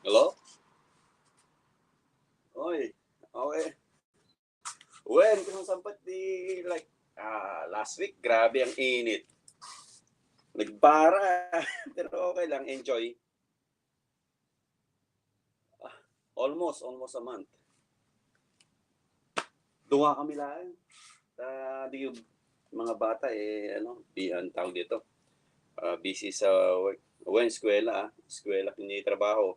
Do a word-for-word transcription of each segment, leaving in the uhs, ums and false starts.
Hello? Oy, okay. Wen, kung sampat di, like, ah, last week, grabe ang init. Nagbara, pero okay lang, enjoy. Ah, almost, almost a month. Duha kami lang. Ah, di yung mga bata, eh, ano, di, ang tawag dito, ah, busy sa work. Wen, eskwela, ah. Eskwela, kini trabaho.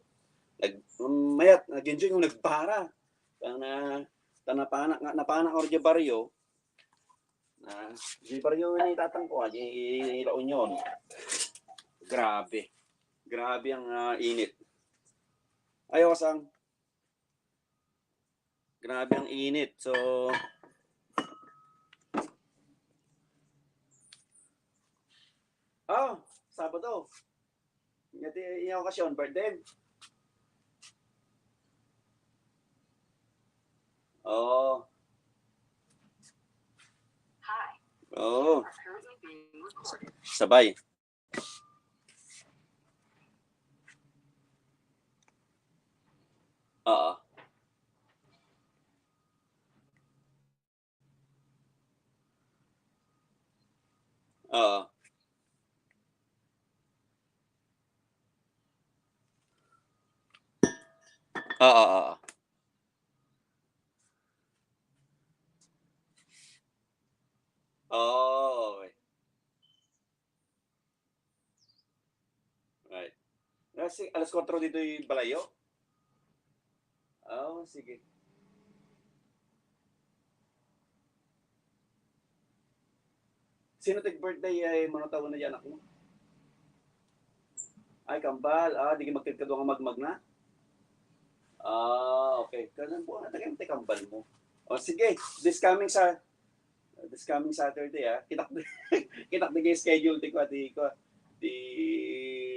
Nag-, mayat, nag-enjoy yung nagbara. Ang na, ta napanak nga, napanak nga di baryo. Ah, di baryo ni tatang ko, ah, di La Union. Grabe. Grabe ang, ah, init. Ayaw sang. Grabe ang init. So, ah, Sabado. Ngati, yung okasyon, birthday. Oo. Oo. Sabay. Oo. Oo. Oo, oo. Oh, okay. Right. Kasi alas kuwatro dito'y balayo? Oh, sige. Sino tig birthday ay mano taon na di anak mo? Ay, kambal. Ah, di magkadkadua nga magmagna? Ah, okay. Kanang buwan na tayo, kambal mo. O, sige. This coming sa-, this coming Saturday, ah. Kitak-, kitak di schedule, di ko, di ko, di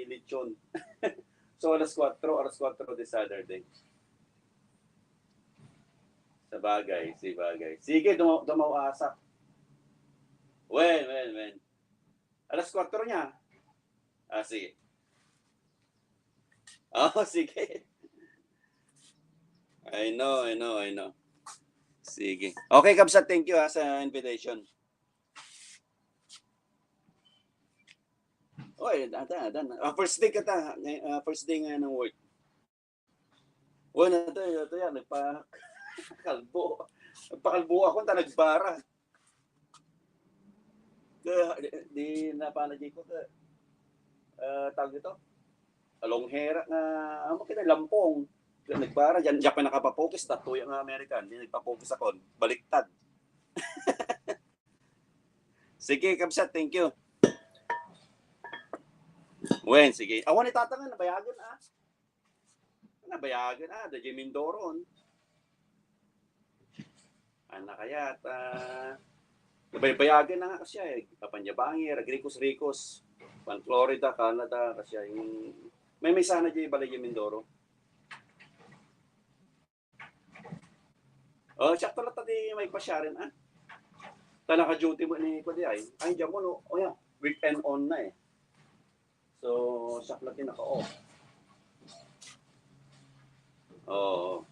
lechon. So, alas kuwatro, alas kuwatro this Saturday. Sabagay, sabagay. Sige, duma-, dumawasa. Wen, wen, wen. Alas kuwatro niya. Ah, sige. Oh, sige. I know, I know, I know. Sige. Okay, kabsat, thank you, ha, sa invitation. Oy, ata, ata. Ah, first day ka ta. Ngay-, ah, first day nga ng work. Uy, nato, nato yan, nagpa-, kalbo. Nagpakalbo ako, ta nagbara. Kaya, di, di na pala di ko, ka-, ah, tawag dito? Alonghera nga, amo kita, lampong. Kaya nagbara, diyan, diyan pa nakapapokis, tattoo yung American, di nagpapokis ako, baliktad. Sige, kabsat, thank you. Wen, sige. Awan ni Tata nga, nabayagan, ah. Nabayagan, ah, da Jay Mindoron. Ana kaya, ta, nabaybayagan na nga siya, eh. Apan niya bangir, agrikos-rikos. Pan Florida, Canada, kasi yung, may, may sana di balay Jay Mindoro. Oh, siya pala ta di may pasyaren, ah. Ta naka-duty mo ni, pwede ay. Ay, diyan mo, no? Oh, yeah. Weekend on na, eh. So, siya pala ti naka-off. Oo.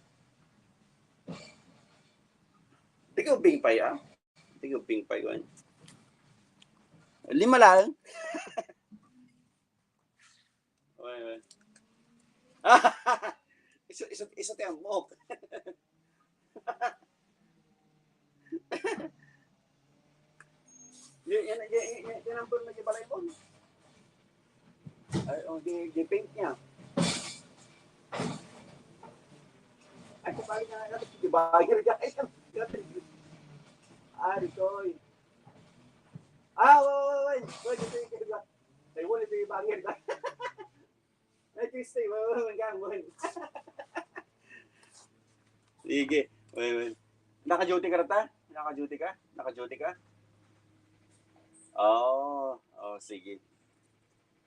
Di ka ubing pay, ah? Di ka ubing pay, kuwan. Lima lang. Oy, oy. Isa, isa, isa ti ammok. Yan, yan, yan, yan, yan ang pun-, naging balay mo. Ay, oh, di, di pink niya. Ay, kung bakit nga, di ba, yun, guys? Ah, dito, eh. Ah, wait, wait, wait. Wait, dito, dito, dito. Ay, wala, dito, bangir ka. Ay, Tuesday, wala, wala, wala, wala. Sige. Wait, wait. Naka-duty ka rata? Naka-duty ka? Naka-duty ka? Oh, oh, sige.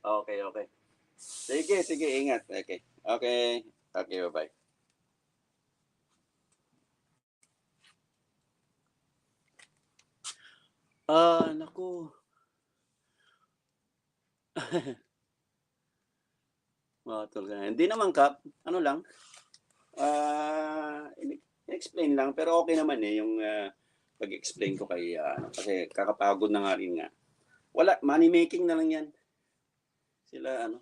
Okay, okay. Sige, sige, ingat. Okay. Okay. Okay, bye-bye. Ah, naku. Matol ka na. Hindi naman, Kap. Ano lang, ah, in-, in-explain lang. Pero okay naman eh, yung, ah, pag-explain ko kay, ah, ano, kasi kakapagod na nga rin nga. Wala, money making na lang yan. Sila, ano,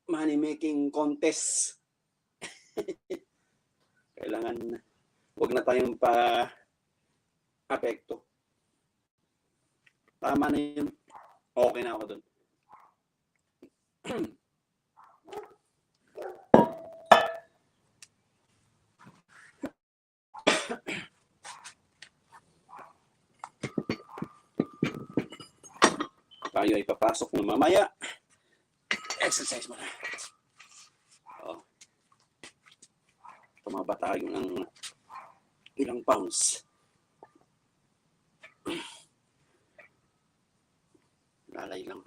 money making contest. Kailangan, wag na tayong pa-apekto. Tama na yun. Okay na ako dun. Tayo ay papasok na mamaya. Exercise muna. Oh. Tumaba tayo ng ilang pounds. Lalay lang.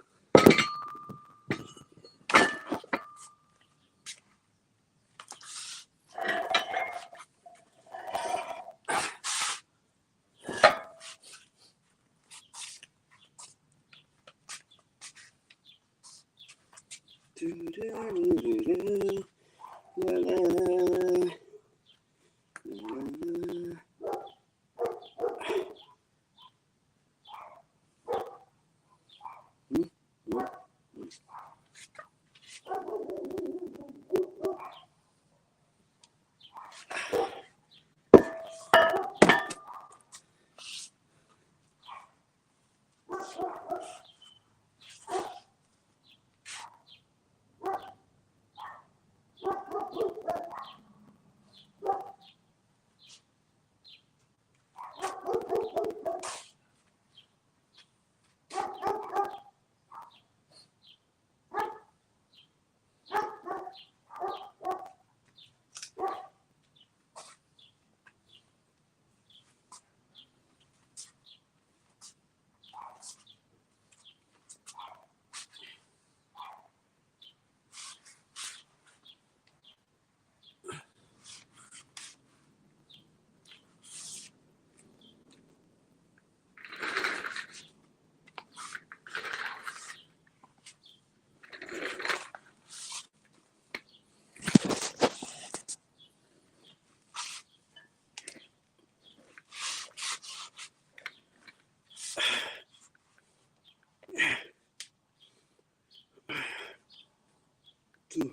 Two,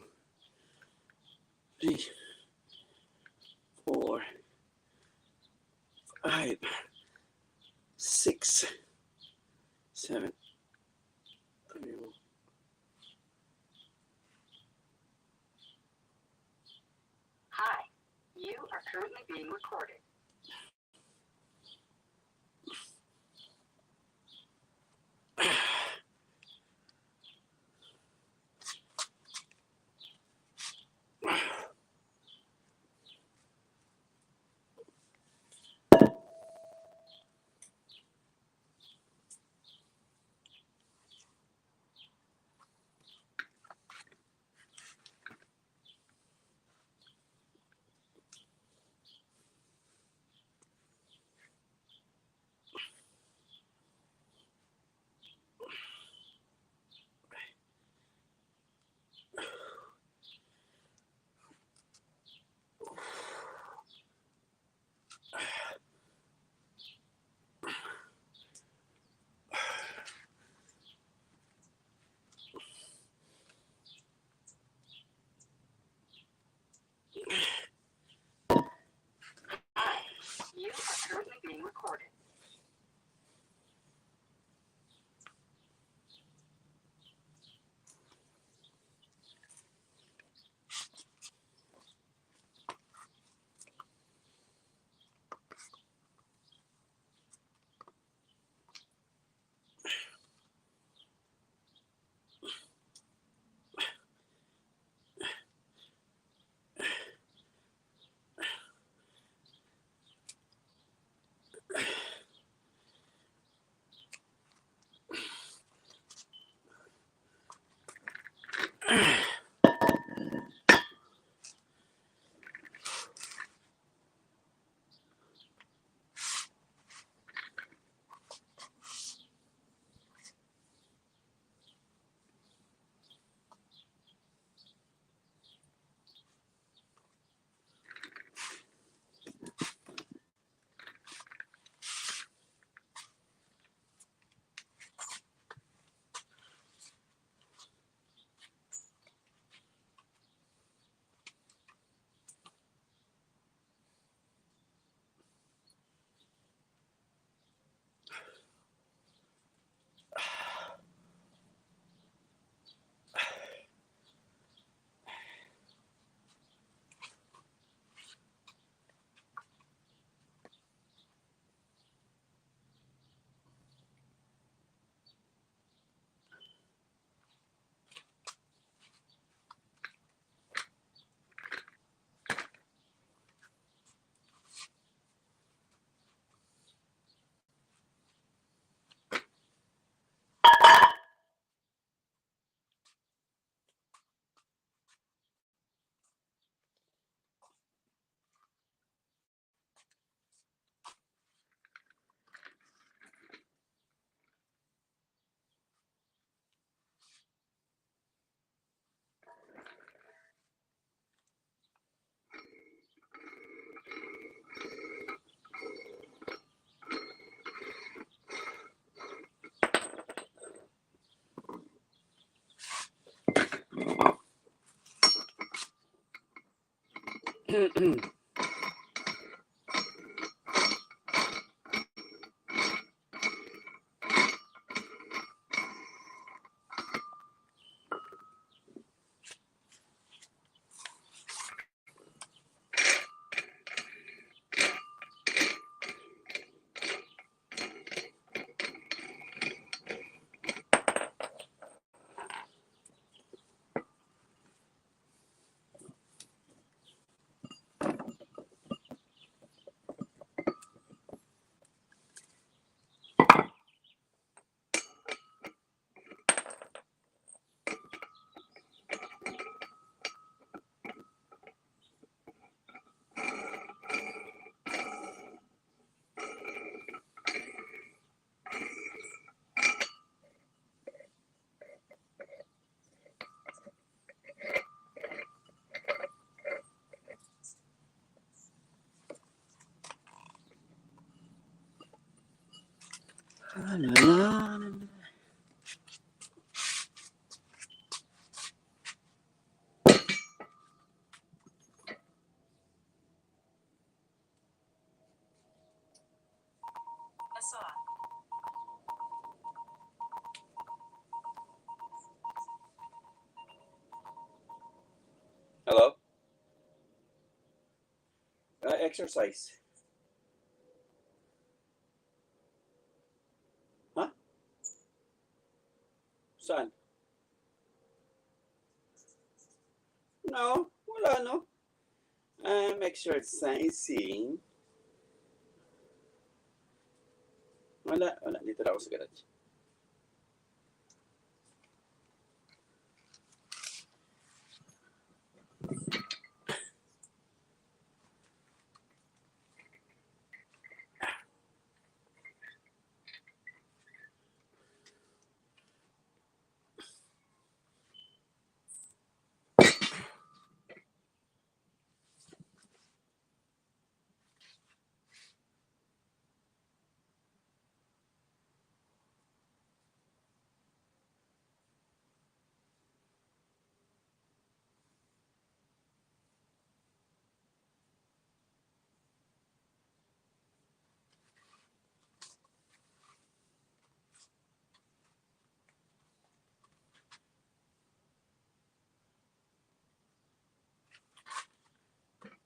three, four, five, six, seven. Hi, you are currently being recorded. Hello? Ah, exercise. Ha? Saan? No, wala, no? I'm exercising. Wala, wala. Dito lang ako sa garage.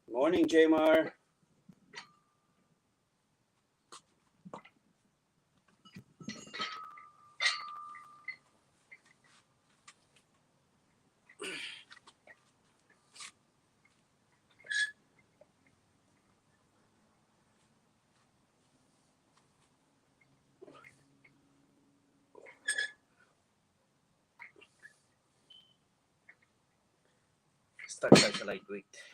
Morning, Jmar. Start tayo sa lightweight.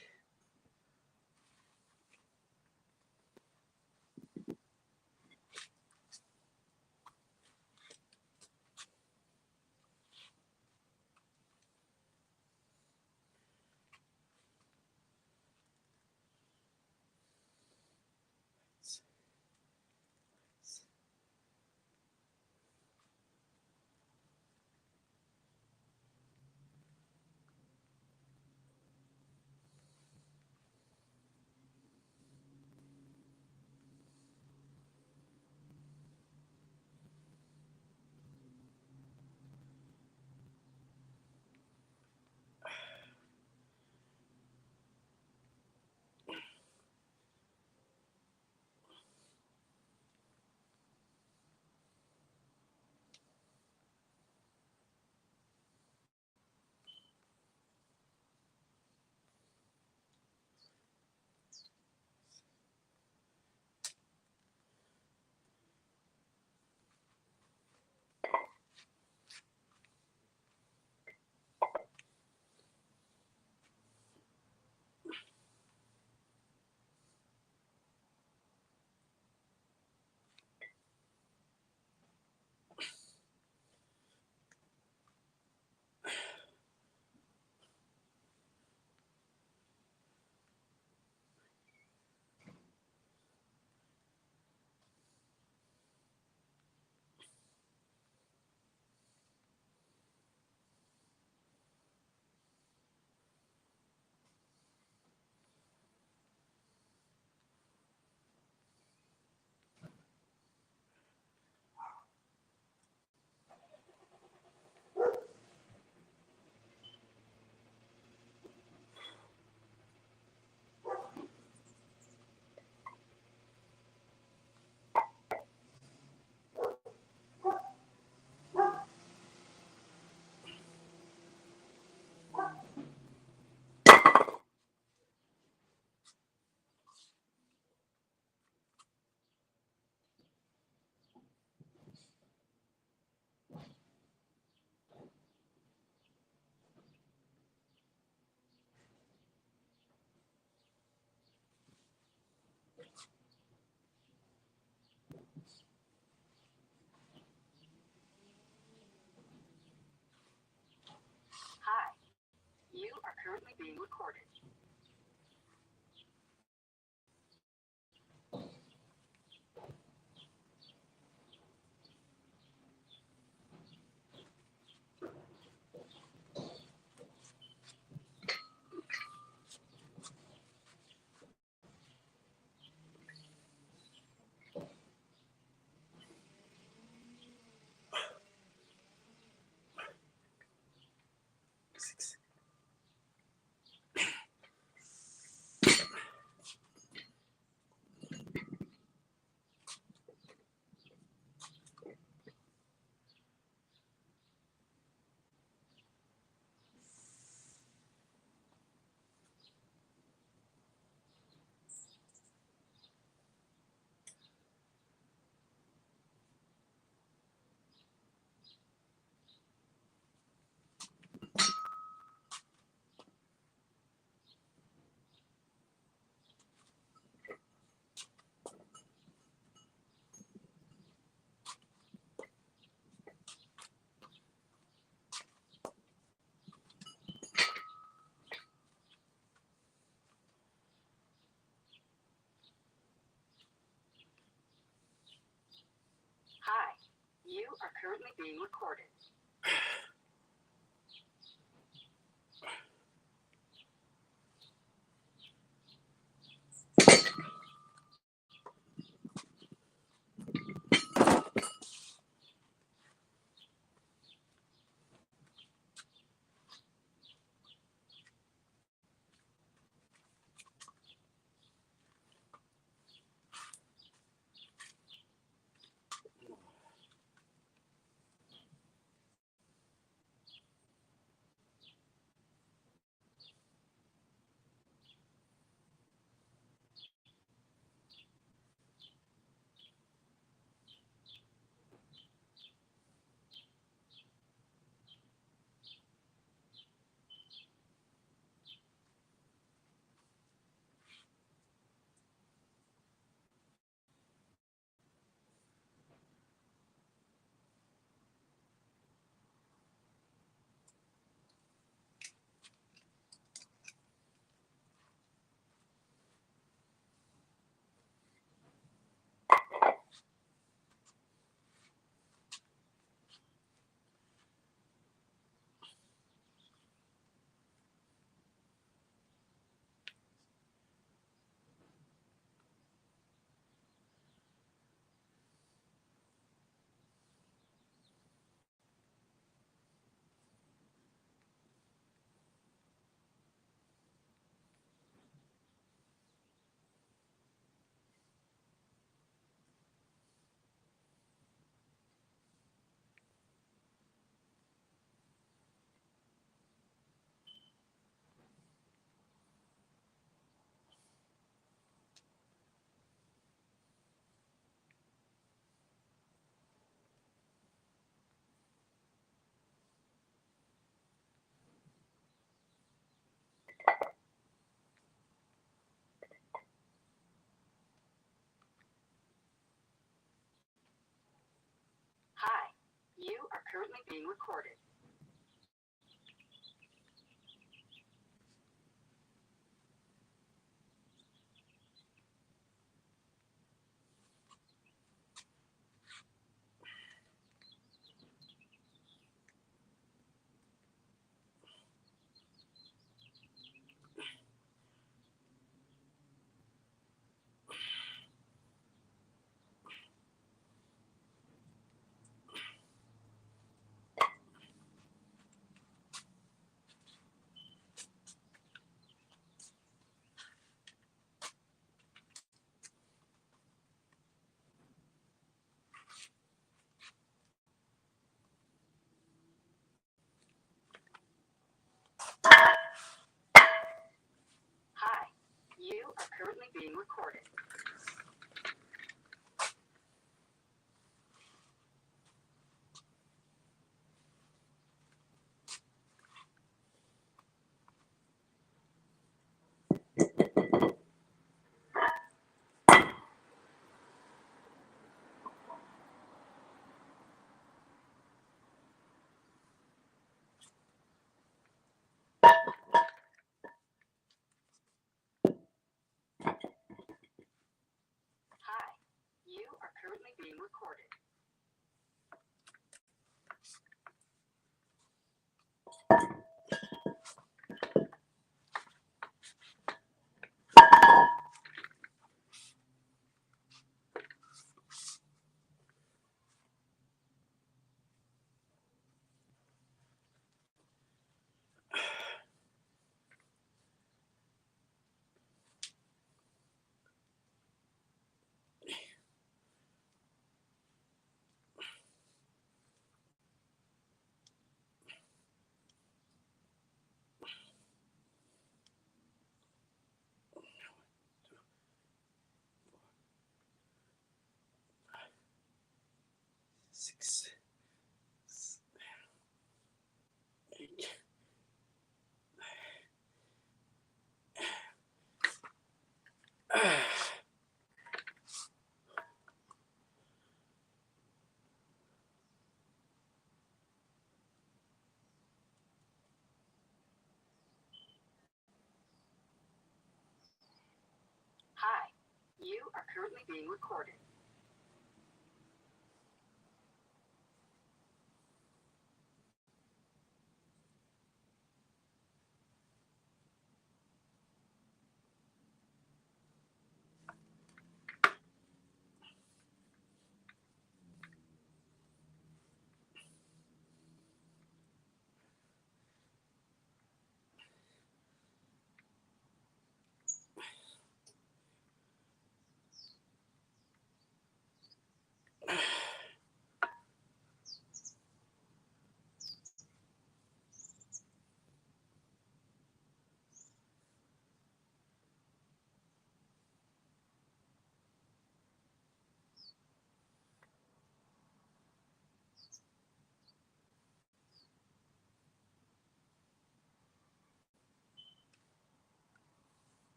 currently being recorded. Hi, you are currently being recorded. Hi, you are currently being recorded. Hi, you are currently being recorded. currently being recorded.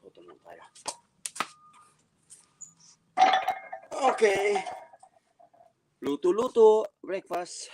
Luto lang tayo. Okay. Luto-luto, breakfast.